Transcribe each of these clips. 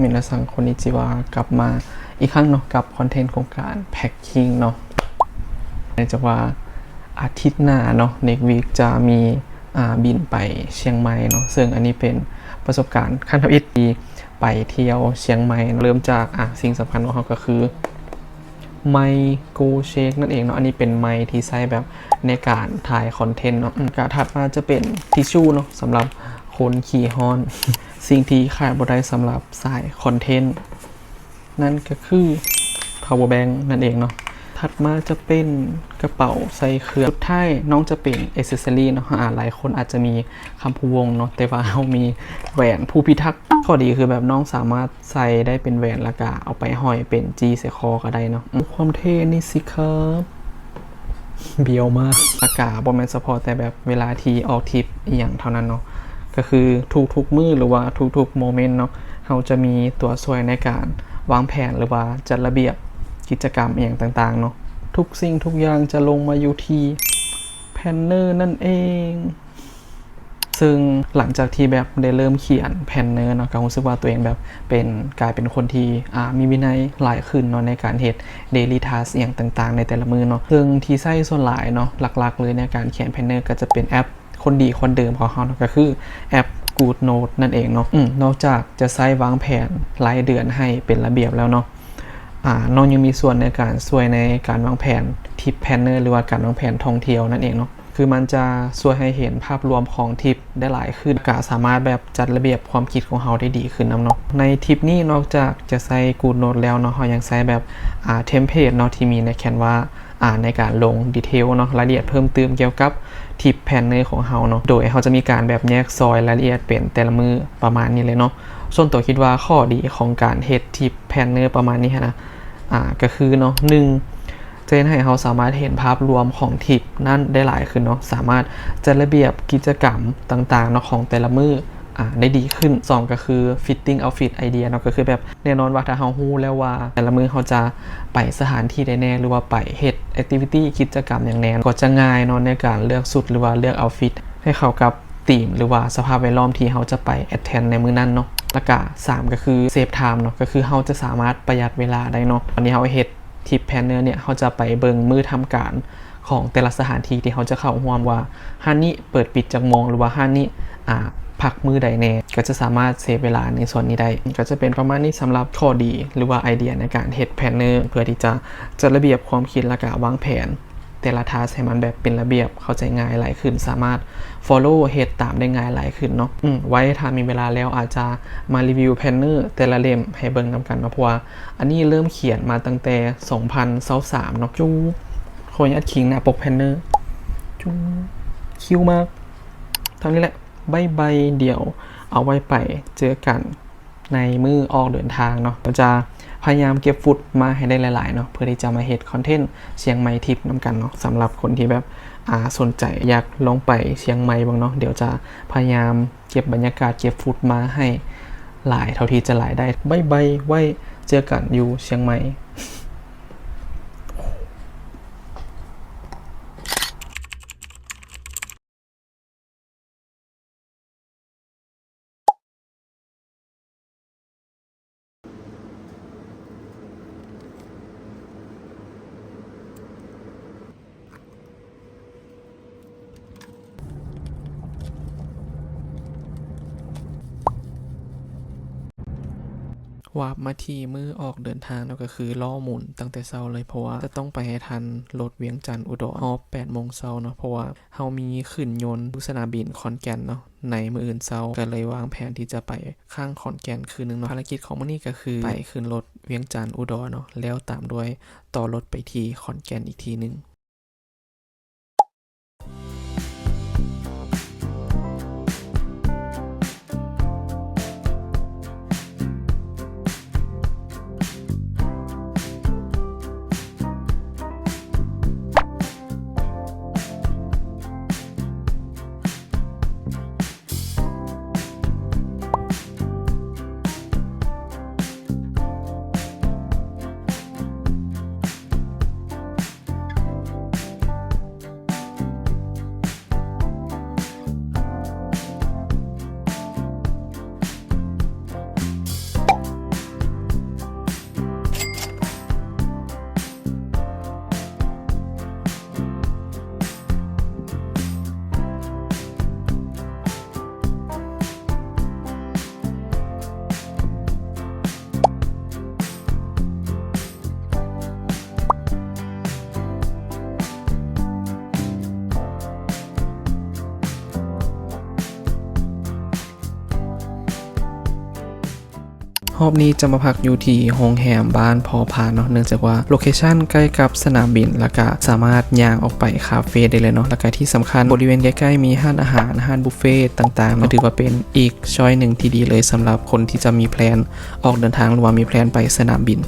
ມິນາຊັງ こんにちは ກັບມາອີກຄັ້ງເນາະ ກັບຄອນເທັນໂຄງການແພັກກິ້ງເນາະ. ເນື່ອງຈາກວ່າອາທິດໜ້າເນາະ Next Week ຈະມີ ອ່າ ບິນໄປຊຽງໃໝ່ເນາະ, ເຊິ່ງອັນນີ້ເປັນປະສົບການຄັ້ງທຳອິດທີ່ໄປທ່ຽວຊຽງໃໝ່. ເລີ່ມຈາກ ອ່າ ສິ່ງສຳຄັນຂອງເຮົາກໍຄື ໄມໂກເຊກນັ້ນເອງເນາະ, ອັນນີ້ເປັນໄມທີ່ໃຊ້ແບບໃນການຖ່າຍຄອນເທັນເນາະ. ອືມ ກະຖັດມາຈະເປັນທິຊູເນາະ ສຳລັບຄົນຂີ້ຮ້ອນ, ສິ່ງທີ່ຂາດບໍ່ໄດ້ສຳລັບສາຍຄອນເທັນ ນັ້ນກໍຄື power bank ນັ້ນເອງເນາະ. ຖັດມາຈະເປັນກະເປົາໃສ່ເຄື່ອງ. ສຸດທ້າຍນ້ອງຈະເປັນ accessory ເນາະ. ອາ ຫຼາຍຄົນອາດຈະມີຄຳພູວົງເນາະ, ແຕ່ວ່າເຮົາມີແຫວນຜູ້ພິທັກ. ຂໍ້ດີຄືແບບນ້ອງສາມາດ ໃສ່ໄດ້ເປັນແຫວນ ແລ້ວກະເອົາໄປຫ້ອຍເປັນຈີ້ໃສ່ຄໍກໍໄດ້ເນາະ. ອືມ ຄວາມເທ່ນີ້ຊິຄັບ ບ້ຽວມາກ. ແລ້ວກະບໍ່ແມ່ນສະເພາະແຕ່ແບບເວລາທີ່ອອກທຣິບອີ່ຫຍັງເທົ່ານັ້ນເນາະ, ກໍຄືທຸກໆມື້ ຫຼືວ່າທຸກໆໂມເມັນເນາະ ເຮົາຈະມີຕົວຊ່ວຍໃນການວາງແຜນ ຫຼືວ່າຈັດລະບຽບກິດຈະກຳອີ່ຫຍັງຕ່າງໆເນາະ. ທຸກສິ່ງທຸກຢ່າງຈະລົງມາຢູ່ທີ່ແພນເນີນັ້ນເອງ. ເຊິ່ງຫຼັງຈາກທີ່ແບບໄດ້ເລີ່ມຂຽນແພນເນີເນາະ ກໍຮູ້ສຶກວ່າຕົວເອງແບບເປັນ ກາຍເປັນຄົນທີ່ ອ່າ ມີວິໄນຫຼາຍຂຶ້ນເນາະ ໃນການເຮັດ daily task ອີ່ຫຍັງຕ່າງໆໃນແຕ່ລະມື້ເນາະ. ເຊິ່ງທີ່ໃຊ້ສ່ວນຫຼາຍເນາະ ຫຼັກໆເລີຍໃນການຂຽນແພນເນີ ກໍຈະເປັນແອັບຄົນດີຄົນເດີມຂອງເຮົາເນາະ ກໍຄືແອັບ Good Note ນັ້ນເອງເນາະ. ອືມ ນອກຈາກຈະໃຊ້ວາງແຜນລາຍເດືອນໃຫ້ເປັນລະບຽບແລ້ວເນາະ ອ່າ ນ້ອງຍັງມີສ່ວນໃນການຊ່ວຍໃນການວາງແຜນ trip planner ຫຼືວ່າການວາງແຜນທ່ອງທ່ຽວນັ້ນເອງເນາະ. ຄືມັນຈະຊ່ວຍໃຫ້ເຫັນພາບລວມຂອງທຣິບໄດ້ຫຼາຍຂຶ້ນ, ກະສາມາດແບບຈັດລະບຽບຄວາມຄິດຂອງເຮົາໄດ້ດີຂຶ້ນນຳເນາະ. ໃນທຣິບນີ້ນອກຈາກຈະໃຊ້ Good Note ແລ້ວເນາະ, ເຮົາຍັງໃຊ້ແບບ ອ່າ ເທມເພລດເນາະ ທີ່ມີໃນ Canva ອ່າ ໃນການລົງດີເທວເນາະ, ລາຍລະອຽດເພີ່ມຕື່ມກ່ຽວກັບທຣິບແພນເນີຂອງເຮົາເນາະ, ໂດຍເຮົາຈະມີການແບບແຍກຊອຍລາຍລະອຽດເປັນແຕ່ລະມື້ປະມານນີ້ເລີຍເນາະ. ສ່ວນຕົວຄິດວ່າຂໍ້ດີຂອງການເຮັດທຣິບແພນເນີປະມານນີ້ຫັ້ນນະ ອ່າ ກໍຄືເນາະ ໜຶ່ງ ຈະເຮັດໃຫ້ເຮົາສາມາດເຫັນພາບລວມຂອງທຣິບນັ້ນໄດ້ຫຼາຍຂຶ້ນເນາະ, ສາມາດຈັດລະບຽບກິດຈະກຳຕ່າງໆເນາະ ຂອງແຕ່ລະມື້ ອ່າ ໄດ້ດີຂຶ້ນ. ສອງ ກໍຄື fitting outfit idea ເນາະ, ກໍຄືແບບແນ່ນອນວ່າຖ້າເຮົາຮູ້ແລ້ວວ່າແຕ່ລະມື້ເຮົາຈະໄປສະຖານທີ່ໃດແດ່ ຫຼືວ່າໄປເຮັດ activity ກິດຈະກຳຫຍັງແດ່ ກໍຈະງ່າຍເນາະ ໃນການເລືອກຊຸດ ຫຼືວ່າເລືອກ outfit ໃຫ້ເຂົ້າກັບທີມ ຫຼືວ່າສະພາບແວດລ້ອມທີ່ເຮົາຈະໄປ attend ໃນມື້ນັ້ນເນາະ. ແລ້ວກະ ສາມ ກໍຄື save time ເນາະ, ກໍຄືເຮົາຈະສາມາດປະຢັດເວລາໄດ້ເນາະ. ອັນນີ້ເຮົາເຮັດ trip planner ເນຍ ເຮົາຈະໄປເບິ່ງມື້ທຳການຂອງແຕ່ລະສະຖານທີ່ທີ່ເຮົາຈະເຂົ້າຮ່ວມ ວ່າຮ້ານນີ້ເປີດປິດຈັກໂມງ ຫຼືວ່າຮ້ານນີ້ ອ່າ ພັກມື້ໃດແດ່, ກໍຈະສາມາດເຊຟເວລາໃນສ່ວນນີ້ໄດ້. ກໍຈະເປັນປະມານນີ້ສຳລັບຂໍ້ດີ ຫຼືວ່າໄອເດຍໃນການເຮັດ planner ເພື່ອທີ່ຈະຈັດລະບຽບຄວາມຄິດ ແລ້ວກະວາງແຜນ ແຕ່ລະ task ໃຫ້ມັນແບບເປັນລະບຽບ ເຂົ້າໃຈງ່າຍຫຼາຍຂຶ້ນ, ສາມາດ follow ເຮັດຕາມໄດ້ງ່າຍຫຼາຍຂຶ້ນເນາະ. ອືມ ໄວ້ຖ້າມີເວລາແລ້ວອາດຈະມາ review planner ແຕ່ລະເຫຼັ້ມໃຫ້ເບິ່ງນຳກັນເນາະ, ເພາະວ່າອັນນີ້ເລີ່ມຂຽນມາຕັ້ງແຕ່ສອງພັນຊາວສາມເນາະ. ຈູ ຂໍອະນຸຍາດຄີງໜ້າປົກ planner ຈູ ຄິວມາກ. ເທົ່ານີ້ແຫຼະ ບາຍບາຍ, ດຽວເອົາໄວ້ໄປເຈີກັນ ໃນມື້ອອກເດີນທາງເນາະ, ກໍຈະພະຍາຍາມເກັບຟຸດມາໃຫ້ໄດ້ຫຼາຍໆເນາະ ເພື່ອທີ່ຈະມາເຮັດຄອນເທັນຊຽງໃໝ່ທຣິບນຳກັນເນາະ. ສຳລັບຄົນທີ່ແບບ ອ່າ ສົນໃຈຢາກລອງໄປຊຽງໃໝ່ເບິ່ງເນາະ, ດຽວຈະພະຍາຍາມເກັບບັນຍາກາດ ເກັບຟຸດມາໃຫ້ຫຼາຍເທົ່າທີ່ຈະຫຼາຍໄດ້. ບາຍບາຍ, ໄວ້ເຈີກັນຢູ່ຊຽງໃໝ່. ວາບມາທີ່ມື້ອອກເດີນທາງເນາະ, ກໍຄືລໍ້ໝູນຕັ້ງແຕ່ເຊົ້າເລີຍ ເພາະວ່າຈະຕ້ອງໄປໃຫ້ທັນລົດວຽງຈັນອຸດອນຮອບແປດໂມງເຊົ້າເນາະ, ເພາະວ່າເຮົາມີຂຶ້ນຍົນຢູ່ສະໜາມບິນຂອນແກ່ນເນາະ ໃນມື້ອື່ນເຊົ້າ, ກໍເລີຍວາງແຜນທີ່ຈະໄປຄ້າງຂອນແກ່ນຄືນໜຶ່ງເນາະ. ພາລະກິດຂອງມື້ນີ້ກໍຄືໄປຂຶ້ນລົດວຽງຈັນອຸດອນເນາະ, ແລ້ວຕາມດ້ວຍຕໍ່ລົດໄປທີ່ຂອນແກ່ນອີກທີໜຶ່ງ. ເ ຮອບນີ້ຈະມາພັກຢູ່ທີ່ໂຮງແຮມບ້ານພໍພານເນາະ ເນື່ອງຈາກວ່າໂລເຄຊັນໃກ້ກັບສະໜາມບິນ ແລ້ວກະສາມາດຍ່າງອອກໄປຄາເຟໄດ້ເລີຍເນາະ ແລ້ວກະທີ່ສຳຄັນບໍລິເວນໃກ້ໆມີຮ້ານອາຫານ ຮ້ານບຸບເຟຕ່າງໆເນາະ ຖືວ່າເປັນອີກຊ້ອຍໜຶ່ງທີ່ດີເລີຍ ສຳລັບຄົນທີ່ຈະມີແພລນອອກເດີນທາງ ຫຼືວ່າມີແພລນໄປສະໜາມບິນ.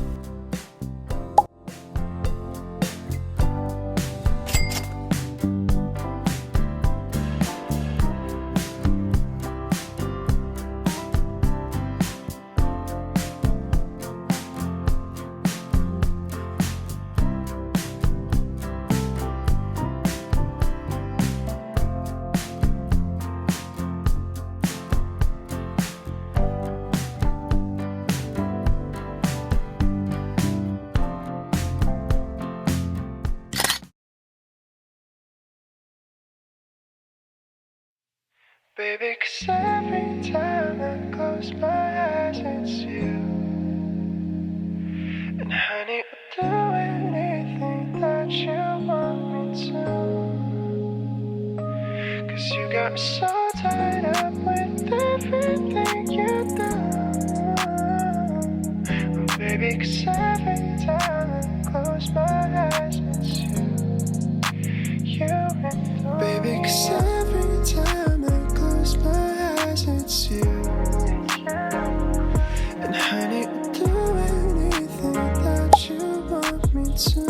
Baby, 'cause every time I close my eyes, it's you. And honey, I'll do anything that you want me to. 'Cause you got me so tied up with everything you do. Baby, 'cause every time I close my eyes, it's you. You and I. Baby, 'cause every time I close my eyes, it's you. And honey, I'll do anything that you want me to.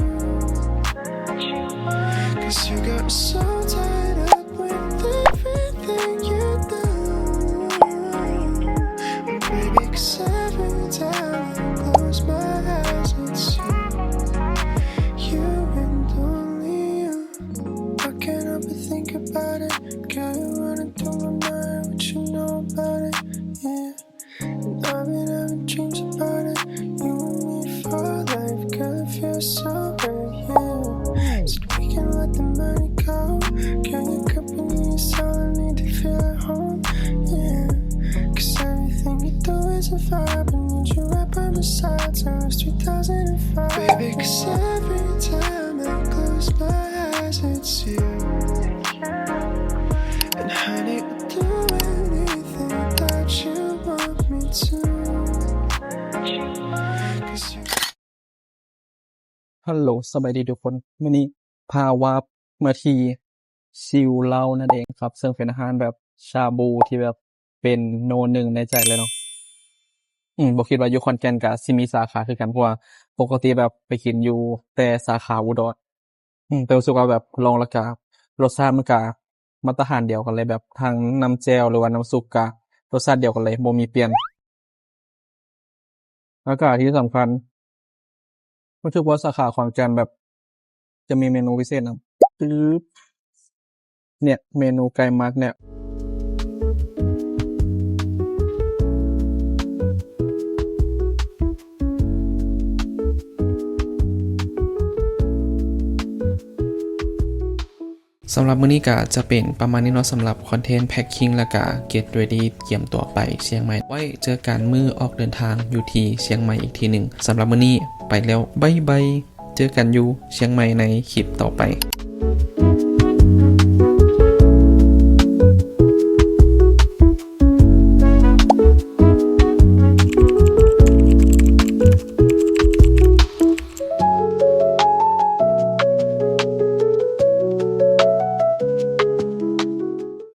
'Cause you got me so tied up with everything you do. Baby, 'cause every time I close my eyes, it's you. You and only you. I can't help but think about it. Girl, you running through my mind. What you know about it? Yeah. And I've been having dreams about it. You and me for life, girl, it feels so right, yeah. So we can let the money go. Girl, your company is all I need to feel at home, yeah. 'Cause everything you do is a vibe. I need you right by my side since two thousand five. Baby, 'cause every time I close my eyes, it's you. And honey, I'll do anything that you want me to. 'Cause you ຮັລໂຫຼ ສະບາຍດີທຸກຄົນ. ມື້ນີ້ພາວາບມາທີ່ຊິວເຫຼົ້ານັ້ນເອງຄັບ ເຊິ່ງເປັນອາຫານແບບຊາບູທີ່ແບບເປັນໂນໜຶ່ງໃນໃຈເລີຍເນາະ. ອືມ ບໍ່ຄິດວ່າຢູ່ຂອນແກ່ນກະຊິມີສາຂາຄືກັນ ເພາະວ່າປົກກະຕິແບບໄປກິນຢູ່ແຕ່ສາຂາອຸດອນ. ອືມ ແຕ່ຮູ້ສຶກວ່າແບບລອງແລ້ວກະລົດຊາດມັນກະມາດຕະຖານດຽວກັນເລີຍ ແບບທັງນ້ຳແຈ່ວ ຫຼືວ່ານ້ຳຊຸບກະລົດຊາດດຽວກັນເລີຍ ບໍ່ມີປ່ຽນ. ແລ້ວກະທີ່ສຳຄັນ ຮູ້ສຶກວ່າສາຂາຂອນແກ່ນແບບຈະມີເມນູພິເສດນຳ. ຕຶບ ເນ່ຍ ເມນູໄກ່ໝັກເນ່ຍ. ສຳລັບມື້ນີ້ກະຈະເປັນປະມານນີ້ເນາະ ສຳລັບຄອນເທັນ packing ແລ້ວກະ get ready ກຽມຕົວໄປຊຽງໃໝ່. ໄວ້ເຈີກັນມື້ອອກເດີນທາງຢູ່ທີ່ຊຽງໃໝ່ອີກທີໜຶ່ງ. ສຳລັບມື້ນີ້ໄປແລ້ວ ບາຍບາຍ. ເຈີກັນຢູ່ຊຽງໃໝ່ໃນຄລິບຕໍ່ໄປ.